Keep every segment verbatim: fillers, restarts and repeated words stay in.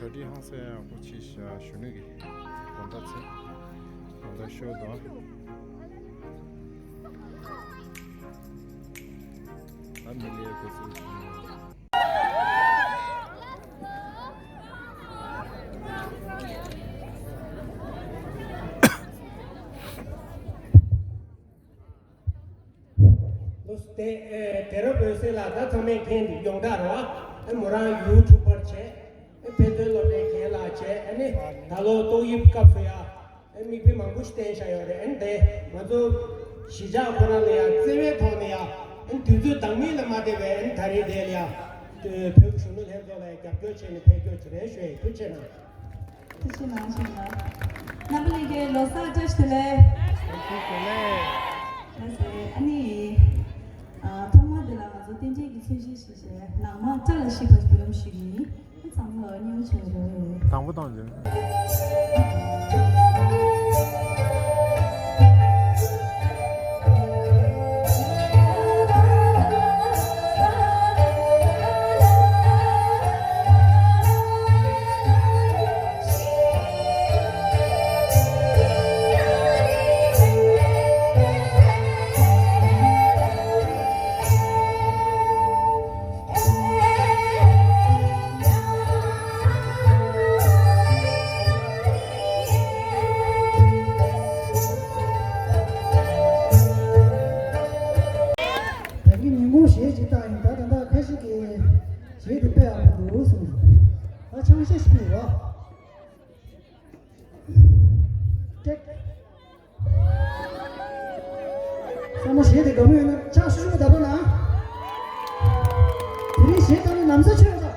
འདི་ཧང་སང་ཡག་པོ་ཅིག་བཞག་ཞུ་ནི་གི་དགོངས་དག་ཆེ། དགོངས་དག་ཞུ་དང་། ད་མི་ལས་འགོ་ཚུགས་ཞུ། ལོ་དེ་ཨེ་དེ་རབས་འོད་ཟེར་ལགས། ད་ཚང་མས་མཁྱེན་འདུག་ཡོངས་གྲགས་རེད་བ། ཨེ་མོ་རང་ཡུ་ཊུབ་པར་བྱས། ཨེ་དཔེ་མཛོད་སློབ་གྲྭའི་རྒན་ལགས་བྱས། ཨ་ནི་ད་ལོ་ཏོག་དབྱིབས་སྐབས་སུ་ཡ་ཨེ་མིག་དཔེ་མང་པོ་ཞིག་བསྟན་བཞག་ཡོད་རེད། ཨ་ནི་དེ་ང་ཚོ་གཞིས་ཆགས་ཁོ་རང་ལ་ཡ་བརྩེ་བའི་ཐོག་ནས་ཡ་ཨེ་དུས་ཚོད་འདང་མིན་ལ་མ་བསྡད་པའི་ཨེ་ནི་ད་རེས་དེ་ལ་ཡ་བོད་ཀྱི་གཞོན་ནུ་ལྷན་ཚོགས་ལ་ཡ་རྒྱབ་སྐྱོར་བྱས་ནས་ཕེབས་རྒྱུ་ཅིག་རེད་ཞུ་ཡ། ཐུགས་རྗེ་གནང་། ཐུགས་རྗེ་གནང་ཞུ་ཡ། རྣམ་པ་ལྷན་རྒྱས་ལོ་གསར་བཀྲ་ཤིས་བདེ་ལེགས། བཀྲ་ཤིས་བདེ་ལེགས། ལགས་སེ། ཨ་ནི། ཨ། ཐོག་མར་དེ་ལ་ང་ཚོ་རྟེན་འབྲེལ་གྱི་མཚན་གཞི་ཞིག་བྱས། ནང་མ་བཀྲ་ལ་ཤིས་པ་ཞིག་སྒྲོལ་ལམ་ཞུ་གི་ཡིན། ཨ། ཚང་མ་ལ་སྙིང་རྗེ་རེད། དང་པོ་དང་། ད་གིན་ཉིན་གུང་གཞས་ཅིག་བཏང་ཡིན། ད་ད་ལྟ་ཁ་ཤས་ཀྱིས་གཞས་དེ་དཔེ་ཡག་པོ་འདུག་གསུངས། ད་ཆང་གཞས་ཤིག་ཕུལ་རོགས། ཀྲེག། ཚང་མ་གཞས་དེ་དགའ་མོས་ཡོད་ན་ཕྱག་ཤུ་ཤུ་བརྡབ་རོགས་གནང་། དེ་རིང་གཞས་བཏང་ནས་ལམ་སང་ཆོས་ཡོད་ད།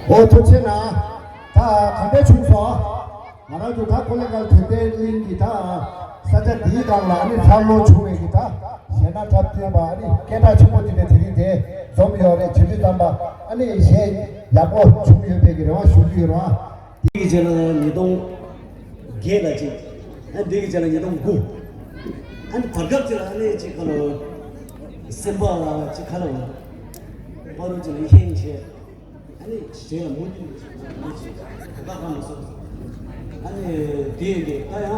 འོ་ཐུགས་རྗེ་གནང་། ད་ག་འདྲ་བྱུང་སོང་། ང་རང་ཚོ་ད་ཀོ་ལེ་གལ་དོན་ལྡན་གླིང་གི་ད་ས་ཆ་འདིའི་སྒང་ལ་ཨ་ནི་འཚར་ལོངས་བྱུང་བའི་གི་ད་གཞས་སྣ་འཁྲབ་སྟོན་པ་ཨ་ནི་སྐད་གྲགས་ཆེན་པོ་དེ་འདྲ་དེ་རིང་དེ་འཛོམས་ཡོད་རེད། བྱེད་དུས་ཙམ་པ་ཨ་ནི་གཞས་ཡག་པོ་བྱུང་ཡོད་པའི་གི་རེ་བ་ཞུ་གི་ཡོད་རེད་བ། དེའི་རྗེས་ལ་ཉིས་སྟོང་བརྒྱད་ལ་ཅིག་ཨ་འདི་གི་རྗེས་ལ་ཉིས་སྟོང་དགུ། ཨ་ནི་བར་སྐབས་ཅིག་ལ་ཨ་ནི་ཅིག་ག་ལ་སེམས་པ་ཅིག་ག་ལ་བ་ཕ་རུ་ཅིག་ལ་ཧེང་བྱས། ཨ་ནི་གཞས་ལ་མུ་མཐུད་ནས་ཅིག་ག་ག་མ་སོང་། ཨ་ནི་དེ་ཡིན་དུས་ད་ཡང་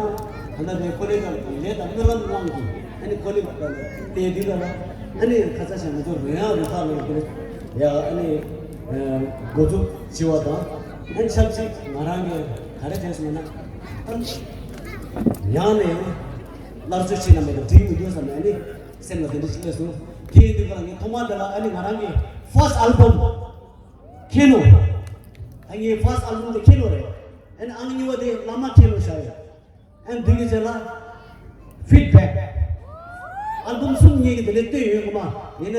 ད་ལྟ་དེ་ཀོ་ལེ་གལ་ལས་དང་སྨོན་ལམ་བླངས་ཀྱིས་ཨ་ནི་ཀོ་ལེ་གལ་དེ་དུས་ལ་ལ་ཨ་ནི་ཁ་ཚ་ཞང་ང་ཚོ་རོལ་དབྱངས་རུ་ཁག་ལ་དེ་ཡ་ཨ་ནི་འགོ་འཛུགས་བྱས་པ་དང་། ཨ་ནི་ཆབས་ཅིག་ང་རང་གི་ག་རེ་བྱས་སོང་ན་ཨ་ནི་ཡང་ནས་ཡང་སླར་གསོ་བྱེད་ན་མེད་དང་འགྲིག་མི་འདུག་བསམ་ནས་ཨ་ནི་སེམས་ལ་དེ་འདྲ་ཞིག་སླེབས་སོང་། དེ་ཡིན་དུས་ཀ་ལ་ངས་ཐོག་མར་དེ་ལ་ཨ་ནི་ང་རང་གི་first album ཁེ་ནོ། ད་ངའི་first album དེ་ཁེ་ནོ་རེད། ཨ་ནི་ཨང་གཉིས་པ་དེ་བླ་མ་ཁེ་ནོ་བཞག་ཡོད། ཨ་ནི་འདི་གི་རྗེས་ལ་ཕིཌ་བེག་ཨལ་བུམ་གསུམ་ངེད་ཀྱི་དེ་ལས་བཏོན་ཡོད་གི་མ་ཡིན་ན།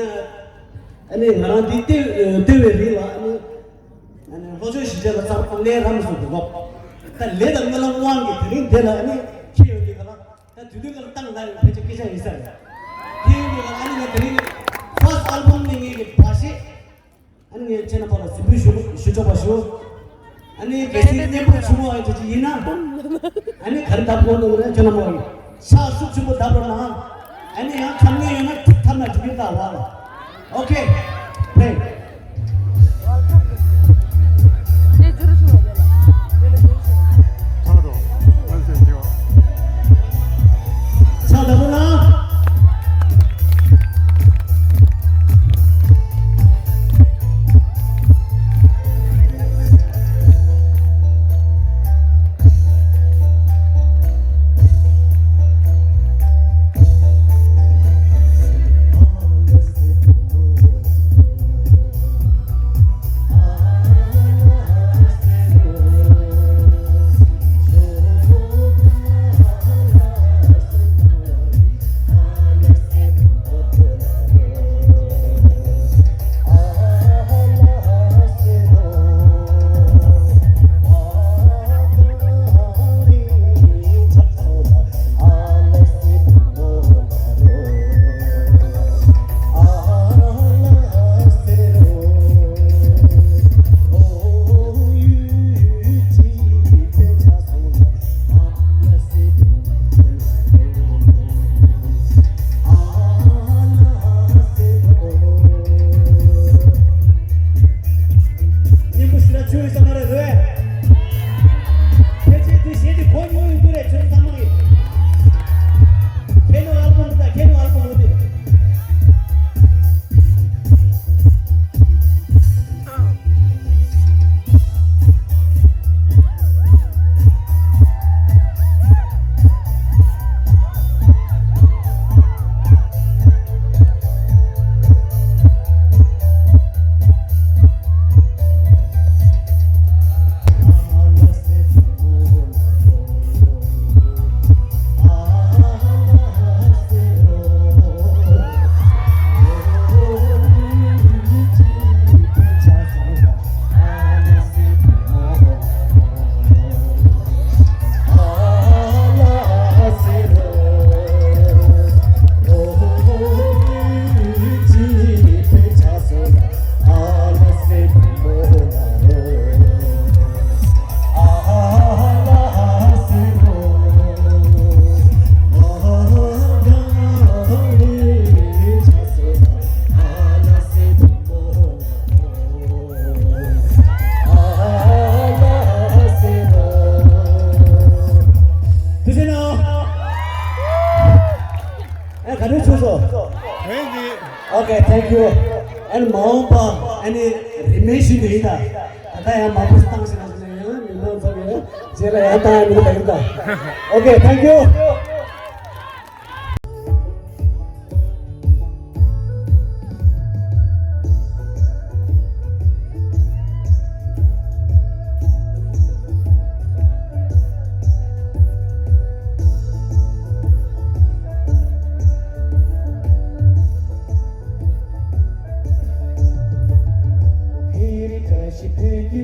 ཨ་ནི་ང་རང་འདི་བཏོན་བཏོན་པའི་རིང་ལ་ཨ་ནི་ཨ་ནི་ལྷོ་ཕྱོགས་གཞིས་ཆགས་ལ་ཚང་མ་ལས་རམ་སོང་དུ་བབ། ད་ལས་དང་སྨོན་ལམ་དབང་གིས་དེ་རིང་འདི་ལ་ཨ་ནི་ཁེ་ཡོད་འདི་ག་ལ་ད་དུས་དུས་ག་ལ་བཏང་ལ་ཡོད་ཕལ་ཆེར་སྐད་ཆ་ཡིན་ས་རེད། དེ་ཡིན་དུས་ལ་ཨ་ནི་ང་དེ་རིང་first album ནི་ངེད་ཀྱི་བ་ཤེས། ཨ་ནི་ངས་ཁྱེད་རྣམ་པ་ལ་གཟིགས་འབུལ་ཞུ་ཞུ་ཆོག་པ་ཞུ། ཨ་ནི་གལ་སྲིད་གཉེན་པོ་ཆུང་བ་ཡིན་དུས་ཅིག་ཡིན་ན། ཨ་ནི་ག་རེ་བརྡབ་དགོས་འདུག་རེད། ཁྱེད་རྣམ་པ་ལ་ཕྱག་ཤུགས་ཆེན་པོ་བརྡབ་རོགས་གནང་། ཨ་ནི་ཡང་ཁ་ངན་ཡོད་ན་ཐབས་ན་དྲུག་ཡིན་ད་བ་ལ། ཨོ་ཁེ། ཕེ། ཕྱག་བརྡབ་རོགས་གནང་། སྙན་པོ་ཞིག་ལ་ཆུ་ཡོད་ས་མ་རེད་རེད། ཕལ་ཆེར་དུས་གཞན་གྱི་གོ་མྱོང་ཡོད་རྒྱུ་རེད། ཁྱོད་ཚང་མ་གིས། ཁེ་ནོ་ཨལ་བུམ་དང་ཁེ་ནོ་ཨལ་བུམ་འོ་དེ། ཐུགས་རྗེ་གནང་། ཨ་ག་རེ་བྱུང་སོང་། Okay, thank you. ཨ་ནི་མ་འོངས་པ་ཨ་ནི་རིན་མེད་ཞིག་ཏུ་ཡིན་ད། ད་ལྟ་ཡང་མ་འཕུར་བཏང་ཞིག་ན་ཞིག་ན་ཡང་མི་མང་ཚོ་ཡང་རྗེས་ལ་ཡང་བཏང་ཡང་མི་འདུག་ད་ཡིན་ད། Okay, thank you.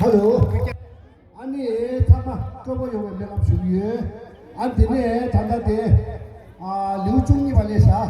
ཧ་ལོ། ཨ་ནི་ཚང་མ་སྤྲོ་པོ་ཡོང་བའི་སྨོན་ལམ་ཞུ་གི་ཡོད། ཨ་འདི་ནས་ད་ལྟ་དེ་ཨ་ལེའུ་བཅུ་གཉིས་པ་ལས་བྱ།